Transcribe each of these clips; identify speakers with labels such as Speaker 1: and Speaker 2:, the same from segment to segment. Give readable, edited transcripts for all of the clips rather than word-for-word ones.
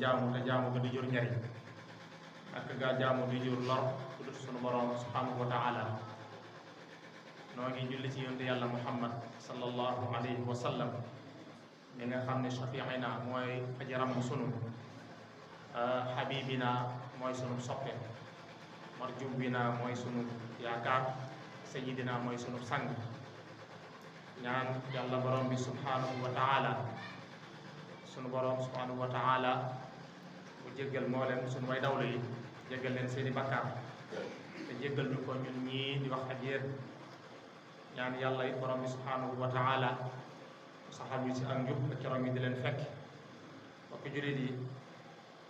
Speaker 1: jaamu te jaamu ga di jur njariñ ak gaa jaamu di jur lor ku dut sunu borom subhanahu wa taala. noo ngi julli ci yonte yàlla muhammad sallallahu alayhi wa sallam mi nga xam ne shafiina mooy aji ramm sunu, habibina mooy sunu soppe, marjubina mooy sunu yaakaar, sayidina mooy sunu sang. ñaan yàlla borom bi subhanahu wa taala, sunu borom subhanahu wa taala mu jéggal moo leen sunu way dawlu yi, jéggal leen seeni bakkaar te jéggal ñu ko ñun ñii di wax ak yéen. ñaan yàlla it borom bi subhanahu wa taala mu saxal ñu ci ak njub te keroog yi di leen fekk. mbokk jullit yi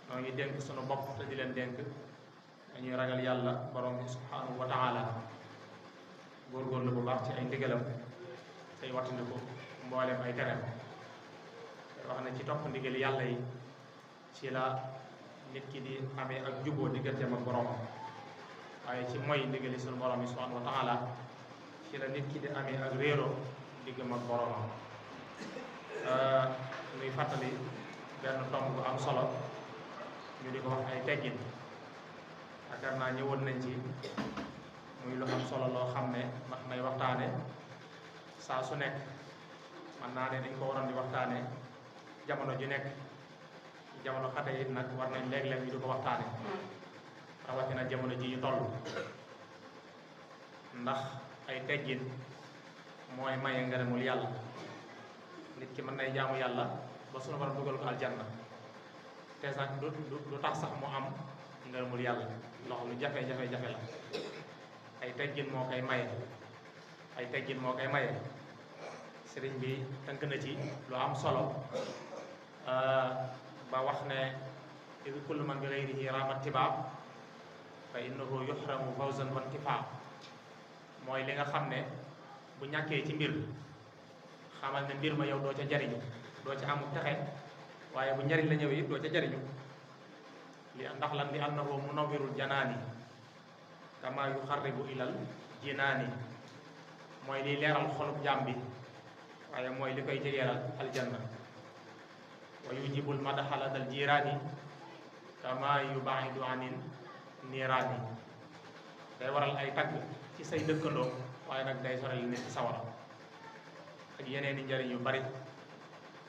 Speaker 1: noo ngi dénk sunu bopp te di leen dénk dañuy ragal yàlla borom bi subhanahu wa taala, góorgóorlu bu baax ci ay ndigalam tey wattandiku mboolem ay tereem. te wax na ci topp ndigal yàlla yi ci la nit ki di amee ak juboo digganteem ak boromam, waaye ci mooy ndigali sunu borom bi subhanahu wa taala ci la nit ki di amee ak réeroo diggam ak boromam. nuy fàttali benn tomb bu am solo ñu di ko wax ay teggin. yaakaar naa ñëwoon nañ ci muy lu am solo loo xam ne mat nay waxtaane saa su nekk. man naa ne dañ ko waroon di waxtaane jamono ju nekk, jamono xate it nag war nañ léeg-léeg ñu di ko waxtaane, rawatina jamono ji ñu toll. ndax ay teggin mooy maye ngërëmul yàlla. nit ki mën nay jaamu yàlla ba sunu borom dugal ko aljanna te sax du tax sax mu am ngërëmul yàlla, loxo lu jafe-jafe la. ay teggin moo koy maye, ay teggin moo koy maye. sëriñ bi tënk na ci lu am solo ba wax ne id kullu man bi ghayrihi rama tibaab fa innahu yuhramu fawzan wa intifaa. mooy li nga xam ne bu ñàkkee ci mbir xamal ne mbir ma yow doo ca jariñu, doo ca amul texe, waaye bu njariñ la ñëwee it doo ca jariñu. li ndax lan li annahu munawwirul janaani kama yuxarribu ilal jinaani. mooy liy leeral xolub jaam bi, waaye mooy li koy jegeeral aljanna. wa yujibul madaxala dal jiraani kama yubaidu anin niiraani. day waral ay tagg ci say dëkkandoo, waaye nag day sorel nit ci sawara ak yeneen i njariñ yu bari.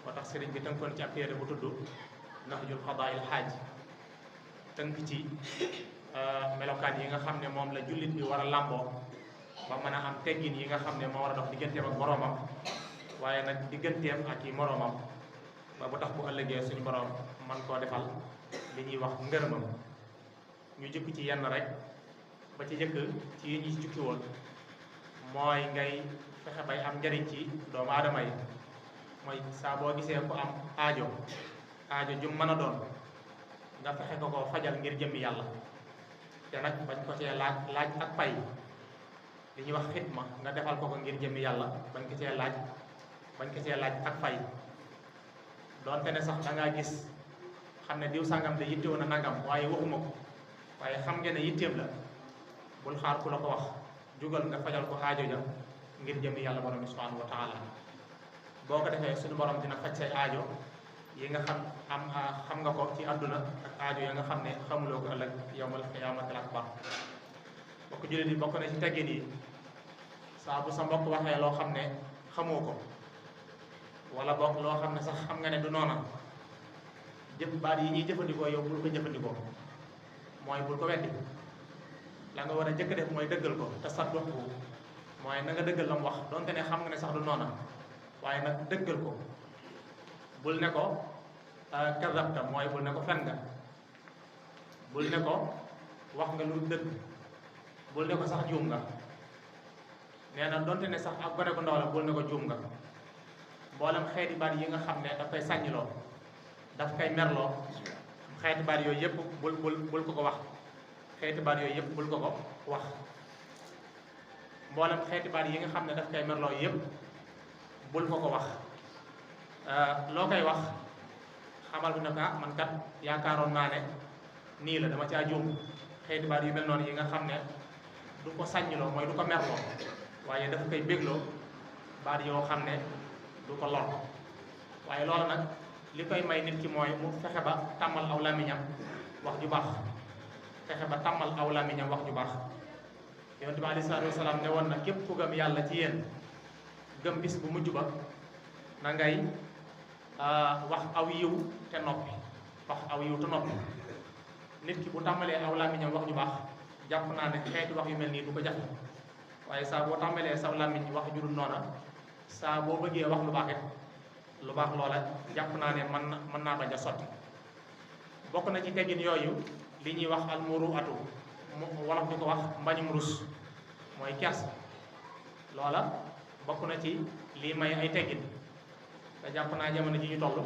Speaker 1: moo tax sëriñ bi tënkoon ci ab téere bu tudd Nahjul Qadaa'il Haaj, tënk ci melokaan yi nga xam ne moom la jullit bi war a làmboo ba mën a am teggin yi nga xam ne moo war a dox digganteem ak boroomam, waaye nag digganteem ak i moroomam, ba bu tax bu ëllëgee suñu boroom man koo defal li ñuy wax ngërëmam. ñu jëkk ci yenn rek, ba ci jëkk ci yi ñu ci jukki woon mooy ngay fexe bay am njariñ ci doomu aadama yi. mooy saa boo gisee ku am aajo jum mën a doon, nga fexe ko koo fajal ngir jëmmi yàlla. te nag bañ ko cee laaj ak pay, li ñuy wax xidma, nga defal ko ngir jëmmi yàlla, bañ ko cee laaj ak fay. doonte ne sax da ngaa gis xam ne diw sàngam de yittewoon na nangam waaye waxuma ko, waaye xam ngeen ne yitteem la, bul xaar ku la ko wax, jugal nga fajal ko aajo ja ngir jëmmi yàlla borom bi subhanahu wa taala. boo ko defee suñu borom dina faj say aajo yi nga xam nga ko ci àdduna ak aajo ya nga xam ne xamuloo ko ëllëg yawmal qiyaamatil akbar. bokk jullit yi bokk na ci teggin yi, saa bu sa mbokk waxee loo xam ne xamoo ko, wala bokk loo xam ne sax xam nga ne du noona, baat yi ñuy jëfandikoo yow bul ko jëfandikoo. mooy bul ko weddi, la nga war a jëkk def mooy dëggal ko te sadduq bu mooy na nga dëggal la mu wax, donte ne xam nga ne sax du noona, waaye nag dëggal ko. bul ne ko kazabta, mooy bul ne ko fen nga, bul ne ko wax nga lu dëgg, bul ne ko sax juum nga. nee na donte ne sax ak gone ko ndaw la, bul ne ko juum nga. mboolem xeeti baat yi nga xam ne daf koy sàññiloo, daf koy merloo, xeeti baat yooyu yëpp bul ko wax. xeeti baat yooyu yëpp bul ko wax. mboolem xeeti baat yi nga xam ne daf koy merloo yëpp bul ko wax. loo koy wax xamal bi ne ko man kat yaakaaroon naa ne nii la, dama caa juum. xeeti baat yu mel noonu yi nga xam ne du ko sàññiloo, mooy du ko merloo, waaye dafa koy bégloo, baat yoo xam ne du ko lor. waaye loolu nag li koy may nit ki mooy mu fexe ba tàmmal aw làmmiñam wax ju baax fexe ba tàmmal aw làmmiñam wax ju baax yonent bi aleyhi salaatu wasalaam ne woon na képp ku gëm yàlla ci yéen gëm bis bu mujj ba na ngay wax aw yiw te noppi wax aw yiw te noppi nit ki bu tàmmalee aw làmmiñam wax ju baax jàpp naa ne xeeti wax yu mel nii du ko jafe waaye saa boo tàmmalee saw làmmiñ wax ju dul noona saa boo bëggee wax lu baax it lu baax loola jàpp naa ne mën naa bañ a sotti bokk na ci teggin yooyu li ñuy wax almuru atu wolof di ko wax mbañum rus mooy kers loola bokk na ci lii may ay teggin te jàpp naa jamono ji ñu toll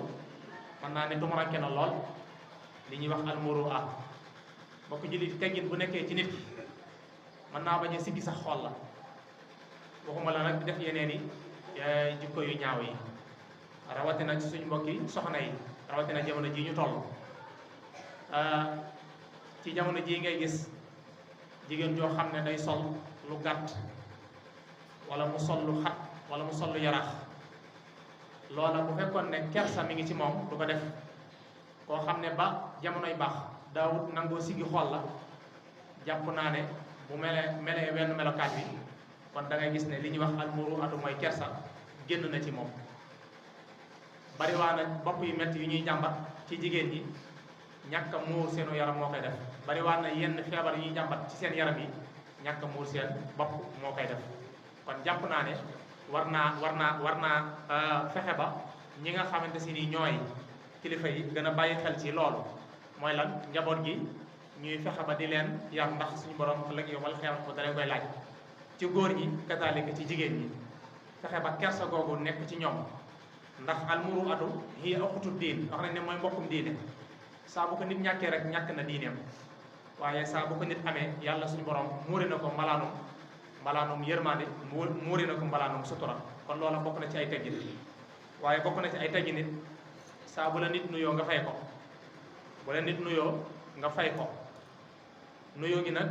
Speaker 1: mën naa ne tumuranke na lool li ñuy wax almuru at bokk jullit teggin bu nekkee ci nit ki mën naa bañ a siggi sax xool la waxuma la nag def yeneen i jikko yu ñaaw yi rawatina ci suñu mbokki soxna yi rawatina jamono ji ñu toll ci jamono ji ngay gis jigéen joo xam ne day sol lu gàtt wala mu sol lu xat wala mu sol lu yaraax loola bu fekkoon ne kersa mi ngi ci moom du ko def koo xam ne ba jamonoy baax daawut nangoo siggi xool la jàpp naa ne bu melee wenn melokaat bi kon da ngay gis ne li ñuy wax almuru atu mooy kersa génn na ci moom bariwaa na bopp yu metti yu ñuy jàmbat ci jigéen ñi ñàkk a muur seenu yaram moo koy def bariwaa na yenn feebar yu ñuy jàmbat ci seen yaram yi ñàkk a muur seen bopp moo koy def kon jàpp naa ne war naa fexe ba ñi nga xamante si ni ñooy kilifa yi gën a bàyyi xel ci loolu mooy lan njaboot gi ñuy fexe ba di leen yar ndax suñu borom ëllëg yow wala xeex ko dara koy laaj ci góor ñi kataalika ci jigéen ñi fexe ba kersa googu nekk ci ñoom ndax almuru atu hiya uxutu diin wax nañ ne mooy mbokkum diine saa bu ko nit ñàkkee rek ñàkk na diineem waaye saa bu ko nit amee yàlla suñu borom muuri na ko mbalaanum yërmande muuri na ko mbalaanum sutura kon loola bokk na ci ay teggin waaye bokk na ci ay teggin nit saa bu la nit nuyoo nga fay ko bu la nit nuyoo nga fay ko nuyoo gi nag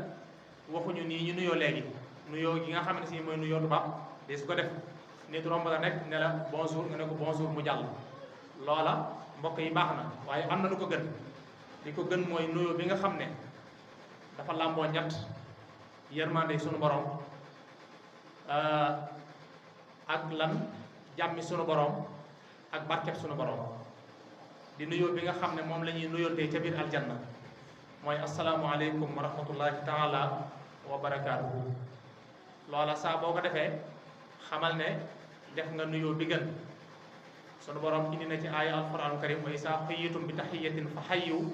Speaker 1: waxuñu nii ñu nuyoo léegi nuyoo gi nga xam ne si mooy nuyoo tubaab de su ko def nit romb la nekk ne la bonjour nga ne ko bonjour mu jàll loola mbokk yi baax na waaye am na lu ko gën li ko gën mooy nuyoo bi nga xam ne dafa làmboo ñett yërmande sunu borom ak lan jàmmi sunu borom ak barkeb sunu borom di nuyoo bi nga xam ne moom la ñuy nuyontee ca biir aljanna mooy asalaamualeykum wa rahmatullahi taala wa barakaatuhu loola saa boo ko defee xamal ne def nga nuyoo bi gën sunu borom indi na ci aaya alquranu karim wa isaa xuyyitum bi taxiyatin fa xayyu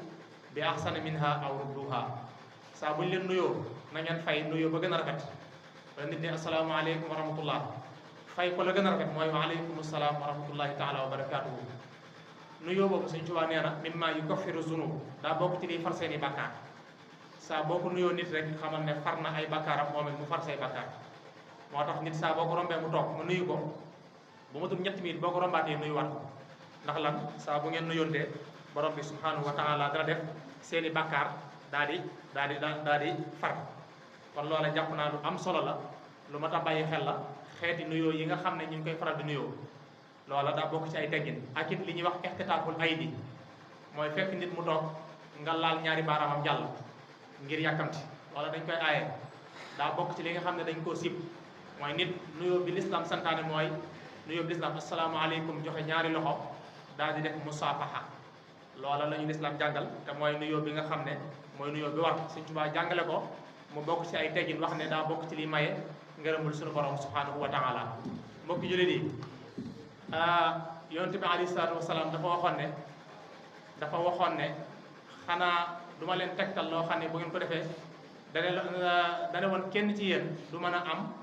Speaker 1: bi axsana minha aw rudduha saa buñ leen nuyoo na ngeen fay nuyoo ba gën a rafet wala nit ne asalaamaaleykum wa rahmatullah fay ko la gën a rafet mooy wa aleykum salaam wa rahmatullahi taala wa barakaatuhu nuyoo boobu Sëñ Tuubaa nee na mimma yukaffiru zunub daa bokk ci liy far seeni bàkkaar saa boo ko nuyoo nit rek xamal ne far na ay bàkkaaram moom it mu far say bàkkaar moo tax nit saa boo ko rombee mu toog mu nuyu ko bu ma tudd ñetti minute boo ko rombaatee nuyu waat ko ndax lan saa bu ngeen nuyoontee borom bi subhanahu wa taala dana def seeni bàkkaar daa di far kon loola jàpp naa lu am solo la lu mat a bàyyi xel la xeeti nuyoo yi nga xam ne ñu ngi koy faral di nuyoo loola daa bokk ci ay teggin ak it li ñuy wax ixtitaaful aydi mooy fekk nit mu toog nga laal ñaari baaraamam jàll ngir yàkkamti loola dañ koy aaye daa bokk ci li nga xam ne dañ koo sib mooy nit nuyoo bi lislaam santaane mooy nuyoo bi lislaam asalaamaaleykum joxe ñaari loxo daal di def musaafaha loola la ñu lislaam jàngal te mooy nuyoo bi nga xam ne mooy nuyoo bi war Sëñ Tuubaa jàngale ko mu bokk ci ay teggin wax ne daa bokk ci liy maye ngërëmul suñu borom subhanahu wa taala mbokki jullit yi yonent bi alayhi salaatu wasalaam dafa waxoon ne xanaa du ma leen tegtal loo xam ne bu ngeen ko defee dane woon kenn ci yéen du mën a am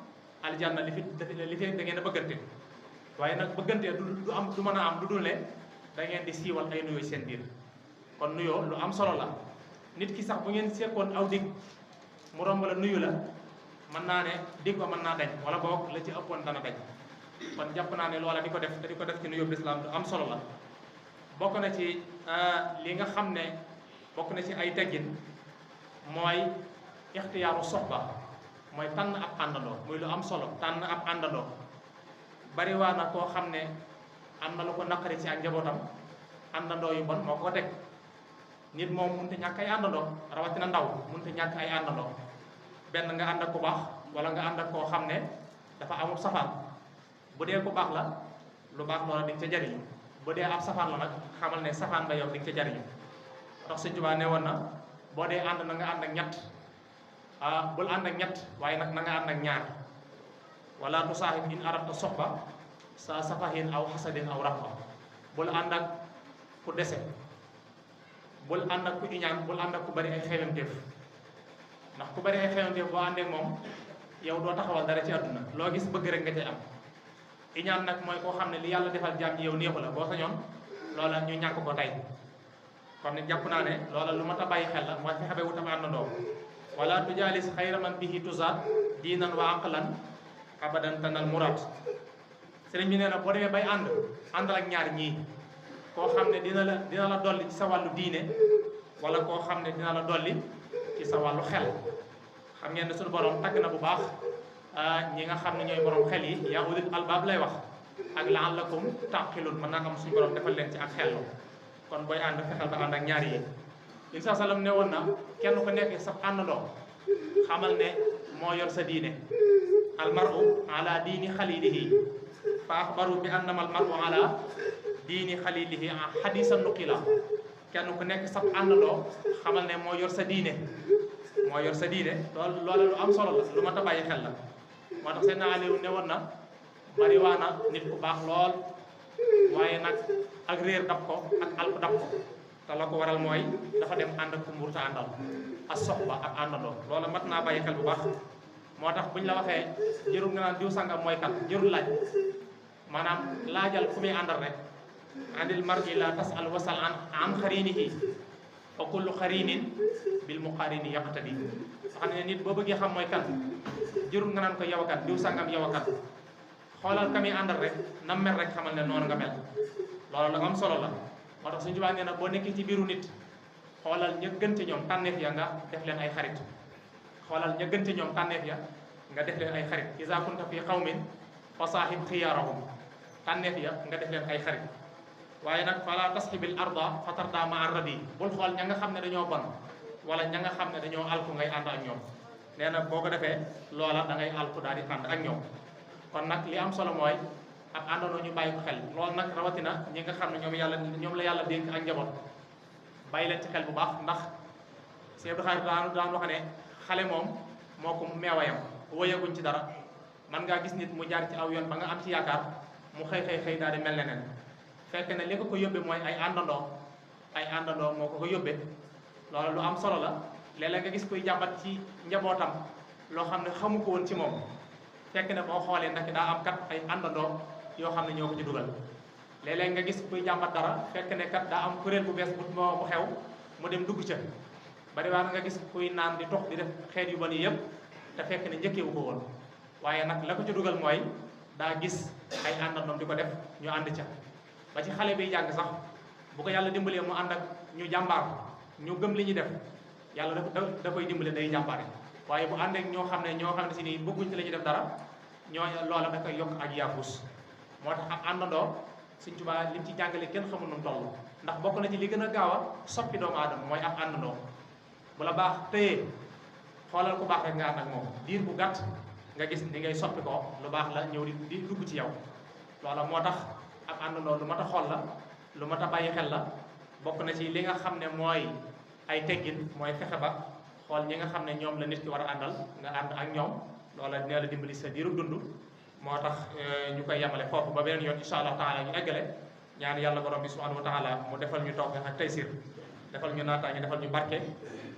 Speaker 1: aljanna li fi da ngeen a bëggante waaye nag bëggante du mën a am lu dul ne da ngeen di siiwal ay nuyoo seen biir kon nuyoo lu am solo la nit ki sax bu ngeen sekkoon aw dig mu romb la nuyu la mën naa ne dig ba mën naa dañ wala boog la ci ëppoon dana dañ kon jàpp naa ne loola di ko def te di ko def ci nuyoo lislaam lu am solo la bokk na ci li nga xam ne bokk na ci ay teggin mooy ixtiyaaru soxba mooy tànn ab àndandoo muy lu am solo tànn ab àndandoo bari waa na koo xam ne am na lu ko naqari ci ak njabootam àndandoo yu bon moo ko teg nit moom mënut a ñàkk ay àndandoo rawatina ndaw mënut a ñàkk ay àndandoo benn nga ànd ak ku baax wala nga ànd ak koo xam ne dafa amul safaan bu dee ku baax la lu baax loola di nga ca jariñu bu dee ab safaan la nag xamal ne safaan ba yow di nga ca jariñu ndax Sëñ Tuubaa ne woon na boo dee ànd na nga ànd ak ñett bul ànd ak ñett waaye nag na nga ànd ak ñaar wala tusaaxib in arabta soxba sa safahin aw xasadin aw raxba bul ànd ak ku dese bul ànd ak ku iñaan bul ànd ak ku bari ay xeememteef ndax ku bari ay xeememteef boo àndee moom yow doo taxawal dara ci àdduna loo gis bëgg rek nga cay am iñaan nag mooy koo xam ne li yàlla defal jaam ñi yow neexu la boo sañoon loola ñu ñàkk ko tey kon ne jàpp naa ne loola lu mat a bàyyi xel la mooy fexe ba wutam àndandoo wala tujaalis xayra man bihi tuzaat diinan wa aqlan abadan tanal muraad sëriñ bi nee na boo demee bay àndal ak ñaar ñii koo xam ne dina la dolli ci sa wàllu diine wala koo xam ne dina la dolli ci sa wàllu xel xam ngeen ne suñu borom tagg na bu baax ñi nga xam ne ñooy borom xel yi yaa ulil albaab lay wax ak la'allakum taqilun mën naa am suñu borom defal leen ci ak xellu kon booy ànd fexeel ba ànd ak ñaar yi Isa sallam ne woon na kenn ku nekk sa àndandoo xamal ne moo yor sa diine almaru ala diini xalilihi fa axbaru bi annama almaru ala diini xalilihi xadisan nuqila kenn ku nekk sa àndandoo xamal ne moo yor sa diine moo yor sa diine loola lu am solo la lu mat a bàyyi xel la moo tax seen Aliou ne woon na bari waana nit ku baax lool waaye nag ak réer dab ko ak alku dab ko te la ko waral mooy dafa dem ànd ak ku mburta àndal ak soxba ak àndandoo loola mat naa bàyyi xel bu baax moo tax buñ la waxee jërul nga naan diw sangam mooy kat jërul laaj maanaam laajal ku muy àndal rek andil mar'i la tasal wasal an xarinihi fa kullu xarinin bil muqarini yaqtadi xam ne nit boo bëggee xam mooy kan jërul nga naan ko yow a kat diw sangam yow a kat xoolal ka muy àndal rek nam mel rek xamal ne noonu nga mel loolu la am solo la moo tax suñu Tuubaa nee na boo nekkee ci biiru nit xoolal ña gën ci ñoom tànneef ya nga def leen ay xarit xoolal ña gën ci ñoom tànneef ya nga def leen ay xarit iza kunta fi qawmin fa saahib xiyaarahum tànneef ya nga def leen ay xarit waaye nag fala tasxibil arda fa tarda ma arradi bul xool ña nga xam ne dañoo bon wala ña nga xam ne dañoo alku ngay ànd ak ñoom nee na boo ko defee loola da ngay alku daal di ànd ak ñoom kon nag li am solo mooy ak àndandoo ñu bàyyi ko xel loolu nag rawatina ñi nga xam ne ñoom la yàlla dénk ak njaboot bàyyi leen ci xel bu baax ndax Sëñ Abdou Khadre daan wax ne xale moom moo ko meewayam wóyaguñ ci dara man ngaa gis nit mu jaar ci aw yoon ba nga am ci yaakaar mu xëy daal di mel neneen fekk ne li ko yóbbee mooy ay àndandoo moo ko yóbbee loolu lu am solo la léeg-léeg nga gis kuy jàmbat ci njabootam loo xam ne xamu ko woon ci moom fekk ne boo xoolee ndax daa am kat ay àndandoo yoo xam ne ñoo ko ci dugal léeg-léeg nga gis kuy jàmbat dara fekk ne kat daa am kuréel bu bees bu xew mu dem dugg ca bari waa nga gis kuy naan di tox di def xeet yu bon yi yëpp te fekk ne njëkkeewu ko woon waaye nag la ko ci dugal mooy daa gis ay àndandoom di ko def ñu ànd ca ba ci xale biy jàng sax bu ko yàlla dimbalee mu ànd ak ñu jàmbaar ñu gëm li ñuy def yàlla da koy dimbale day jàmbaare waaye bu ànd ak ñoo xam ne si nii bëgguñ ci la ñuy def dara loola da koy yokk ak yaafus moo tax ak àndandoo Sëñ Tuubaa lim ci jàngale kenn xamul nu mu toll ndax bokk na ci li gën a gaaw a soppi doomu aadama mooy ak àndandoo bu la baax téye xoolal ku baax rek nga ànd ak moom diir bu gàtt nga gis ni ngay soppi ko lu baax la ñëw di dugg ci yow loola moo tax ak àndandoo lu mat a xool la lu mat a bàyyi xel la bokk na ci li nga xam ne mooy ay teggin mooy fexe ba xool ñi nga xam ne ñoom la nit ki war a àndal nga ànd ak ñoom loola dina la dimbali sa diiru dund moo tax ñu koy yemale foofu ba beneen yoon insha allah taala ñu eggale ñaan yàlla borom bi subhanahu wa taala mu defal ñu tawfiq ak taysir defal ñu naataange defal ñu barke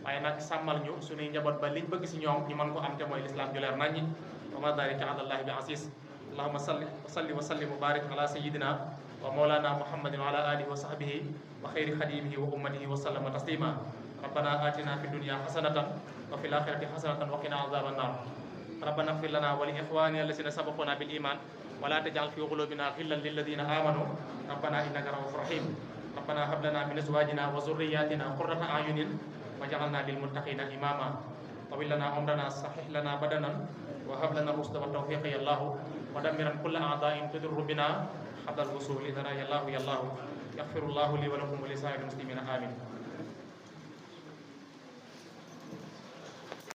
Speaker 1: waaye nag sàmmal ñu suñuy njaboot ba liñ bëgg si ñoom ñu mën ko am te mooy lislaam ju leer naññi wa ma dalika ala allahi bi aziz allahumma salli wa sallim wa barik ala sayidina wa mawlana muhammadin wa ala alihi wa sahbihi wa xayri xadimihi wa ummatihi wa sallama taslima rabbana atina fi dunya hasanatan wa fil akhirati hasanatan wa qina azaban nar rabbana ighfir lana wa li ikhwanina alladhina sabaquna bil iman wa la taj'al fi qulubina ghillan lil ladina amanu rabbana innaka ra'ufur rahim rabbana hab lana min azwajina wa dhurriyyatina qurrata a'yunin waj'alna lil muttaqina imama tawil lana umrana sahih lana badanan wa hab lana rusda wa tawfiqa ya allah wa dammiran kulla a'da'in tudurru bina hadal wusul idana ya allah yaxfirullahu li wa lakum wa li saa'iril muslimina amin